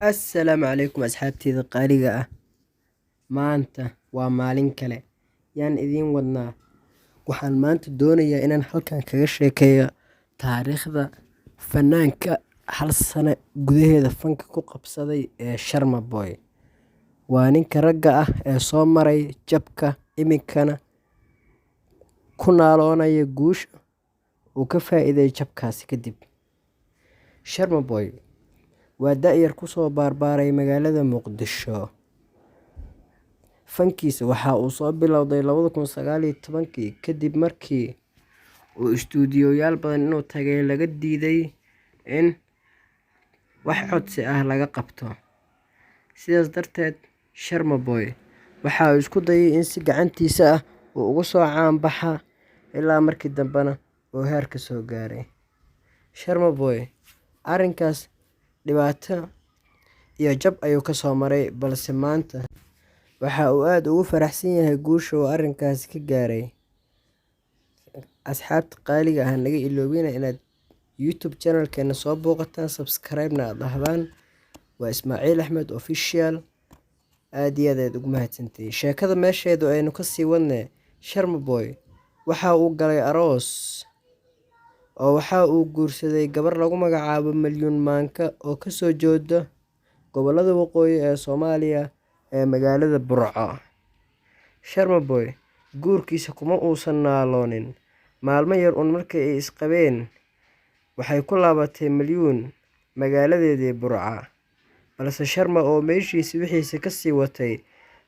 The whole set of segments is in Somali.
Assalaamu calaykum asxaabteyda qaaliga ah. Maanta waa maalin kale. Yaan idiin wadnaa. Waxaan maanta doonayaa inaan halkan kaga sheekeeyo taariikhda fanaanka hal sano gudaheeda fanka ku qabsaday ee Sharma Boy. Waa ninka ragga ah ee soo maray jabka, iminkana ku naaloonaya guusha uu ka faa'iiday jabkaasi kadib. Sharma Boy waa da'yar ku soo barbaaray magaalada Muqdisho. Fankiisa waxa uu soo bilowday 2019 kadib markii uu istuudiyoyaal badan inuu tagay laga diiday in wax codsi ah laga qabto. Sidaas darteed, Sharma Boy waxa uu isku dayay in si gacantiisa ah uu ugu soo caan baxa, ilaa markii dambena uu heer ka soo gaaray. Sharma Boy arrinkaas dhibaato iyo jab ayuu ka soo maray, balse maanta waxa uu aad ugu faraxsan yahay guusha uu arrinkaasi ka gaaray. Asxaabta qaaliga ah, naga iloobina inaad YouTube channel-keena soo booqataan, subscribe-na aad dhahdaan. Waa Ismaaciil Axmed Official. Aad iyo aad ayaad ugu mahadsantihiin. Sheekada meesheedu aynu ka sii wadne. Sharma Boy waxa uu galay aroos oo waxa uu guursaday gabar lagu magacaabo Malyuun Maanka oo ka soo jeeda gobollada waqooyi ee Soomaaliya ee magaalada Burco. Sharma Boy guurkiisa kuma uusan naaloonin. Maalmo yar uun markii ay isqabeen, waxay ku laabatay Malyuun magaaladeedii Burco. Balse Sharma oo meeshiisa wixiisa ka sii watay,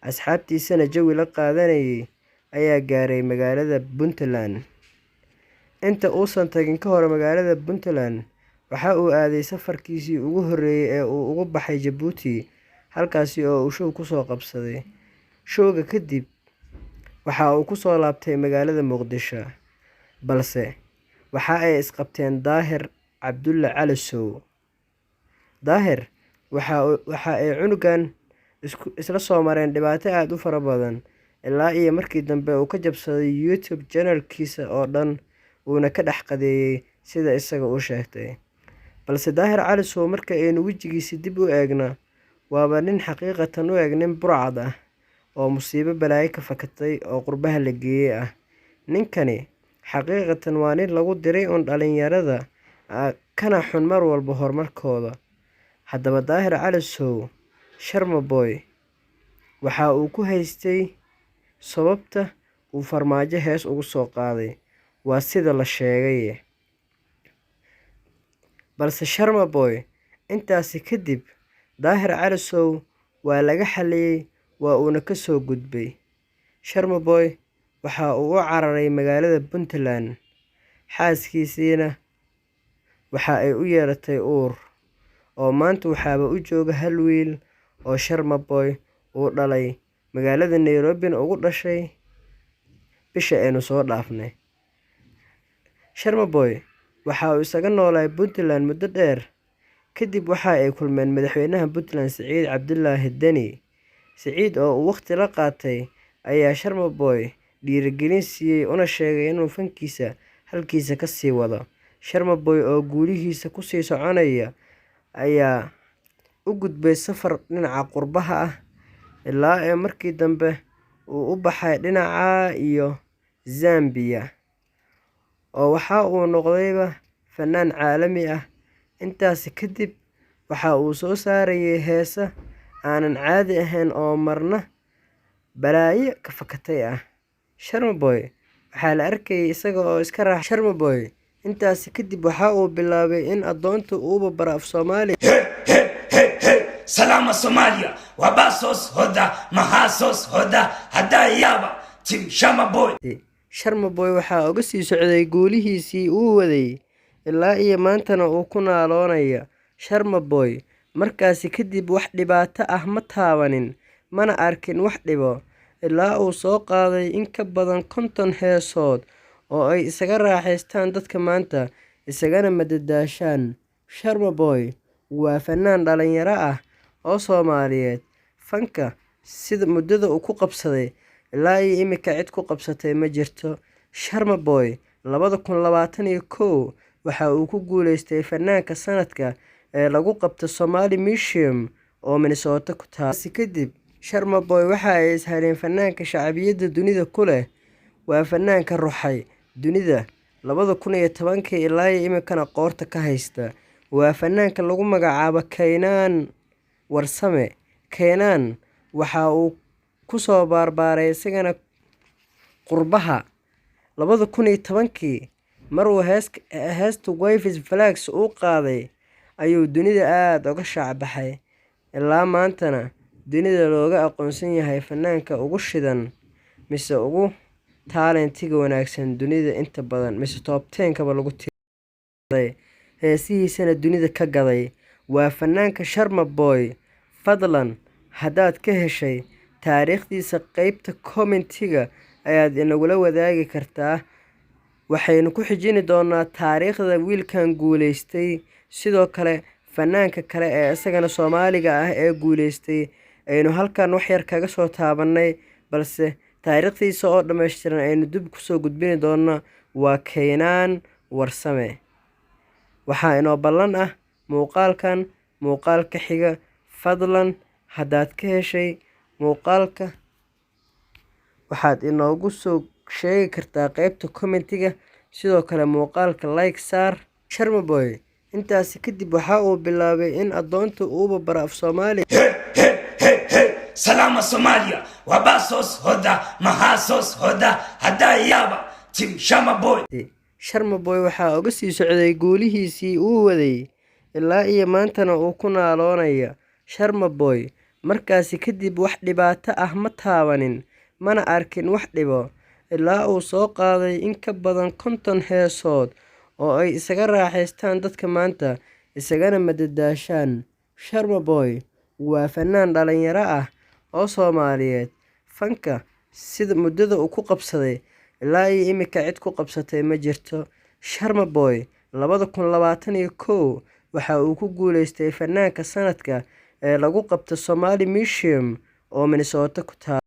asxaabtiisana jawi la qaadanayay, ayaa gaaray magaalada Puntland. Inta uusan tagin ka hor magaalada Puntland, waxa uu aaday safarkiisii ugu horreeyay ee uu uga baxay Jabuuti, halkaasi oo uu show kusoo qabsaday. Showga kadib waxa uu kusoo laabtay magaalada Muqdisho, balse waxa ay isqabteen Daahir Cabdulle Calasow. Daahir waxa ay cunugan isla soo mareen dhibaato aad u fara badan, ilaa iyo markii dambe uu ka jabsaday YouTube channelkiisa oo dhan, uuna ka dhex qadeeyay sida isaga uu sheegtay. Balse Daahir Calasow, marka aynu wejigiisa dib u eegno, waaba nin xaqiiqatan u eg nin burcad ah oo musiibo balaayo ka fakatay oo qurbaha la geeyay ah. Ninkani xaqiiqatan waa nin lagu diray uun dhalinyarada, kana xun mar walba horumarkooda. Haddaba Daahir Calasow Sharma Boy waxa uu ku haystay sababta uu Farmaajo hees ugu soo qaaday, waa sida la sheegay. Balse Sharma Boy intaasi kadib Daahir Calasow waa laga xaliyay, waa uuna ka soo gudbay. Sharma Boy waxa uu u cararay magaalada Puntland, xaaskiisiina waxa ay u yeelatay uur, oo maanta waxaaba u jooga hal wiil oo Sharma Boy uu dhalay, magaalada Nairobina ugu dhashay bisha aynu soo dhaafnay. Sharma Boy waxa uu isaga noolaa Puntland muddo dheer. Kadib waxa ay kulmeen madaxweynaha Puntland Siciid Cabdulaahi Deni. Siciid oo uu waqti la qaatay ayaa Sharma Boy dhiirigelin siiyay, una sheegay inuu fankiisa halkiisa ka sii wado. Sharma Boy oo guulihiisa kusii soconaya ayaa u gudbay safar dhinaca qurbaha ah, ilaa ee markii dambe uu u baxay dhinaca iyo Zambia, oo waxa uu noqdayba fanaan caalami ah. Intaasi kadib waxa uu soo saarayay heesa aanan caadi ahayn oo marna balaayo ka fakatay ah. Sharma Boy waxaa la arkayay isaga oo iska raax. Sharma Boy intaasi kadib waxa uu bilaabay in adoonta uuba baro af Soomaali. Salama Somalia, wabasos hoda, mahasos hoda, hadayaba, Team Sharma Boy. Sharma Boy waxaa uga sii socday guulihiisii uu waday, ilaa iyo maantana uu ku naaloonaya. Sharma Boy markaasi kadib wax dhibaato ah ma taabanin, mana arkin wax dhibo, ilaa uu soo qaaday in ka badan 50 heesood oo ay isaga raaxaystaan dadka maanta, isagana madadaashaan. Sharma Boy waa fanaan dhalinyaro ah oo Soomaaliyeed. Fanka sida muddada uu ku qabsaday ilaa iyo imika cid ku qabsatay ma jirto. Sharma Boy 2021 waxa uu ku guuleystay fanaanka sanadka ee lagu qabto Somali Museum. oo Minnesota ku taal. Kadib Sharma Boy waxa ay is heleen fanaanka shacbiyadda dunida ku leh. Waa fanaanka ruxay dunida 2010-kii ilaa iminkana qoorta ka haysta. Waa fanaanka lagu magacaabo Kaynaan Warsame. Kaynaan waxa uu ku soo barbaaray isagana qurbaha. 2010-kii mar uu heesta Wavy Flags uu qaaday ayuu dunida aad uga shaac baxay. Ilaa maantana dunida looga aqoonsan yahay fanaanka ugu shidan mise ugu talent-iga wanaagsan dunida inta badan, mise top 10 kaba lagu tiriyo. Heesihiisana dunida ka gaday. Waa fanaanka Sharma Boy. Fadlan haddaad ka heshay taariikhdiisa, qeybta comment-iga ayaad inagula wadaagi kartaa. Waxaynu ku xijini doonaa taariikhda wiilkan guuleystay. Sidoo kale fanaanka kale ee isagana Soomaaliga ah ee guuleystay aynu halkan wax yar kaga soo taabanay, balse taariikhdiisa oo dhammaystiran aynu dib kusoo gudbini doono, waa Kaynaan Warsame. Waxaa inoo ballan ah muuqaalkan muuqaalka xiga. Fadlan haddaad ka heshay muuqaalka, waxaad inoogu soo sheegi kartaa qeybta comment-iga. Sidoo kale muuqaalka like saar. Sharma Boy intaasi kadib waxa uu bilaabay in adoonta uuba baro af Soomaali. He he he he, salama Somalia, wabasos hoda mahasos hoda hadayaba team Sharma Boy. Sharma Boy waxaa uga sii socday guulihiisii uu waday ilaa iyo maantana uu ku naaloonaya. Sharma Boy markaasi kadib wax dhibaato ah ma taabanin, mana arkin wax dhibo, ilaa uu soo qaaday in ka badan 50 heesood oo ay isaga raaxaystaan dadka maanta, isagana madadaashaan. Sharma Boy waa fanaan dhalinyaro ah oo Soomaaliyeed. Fanka sida muddada uu ku qabsaday ilaa iyo imika cid ku qabsatay ma jirto. Sharma Boy 2021 waxa uu ku guuleystay fanaanka sanadka ee lagu qabto Somali Museum oo Minnesota ku taal.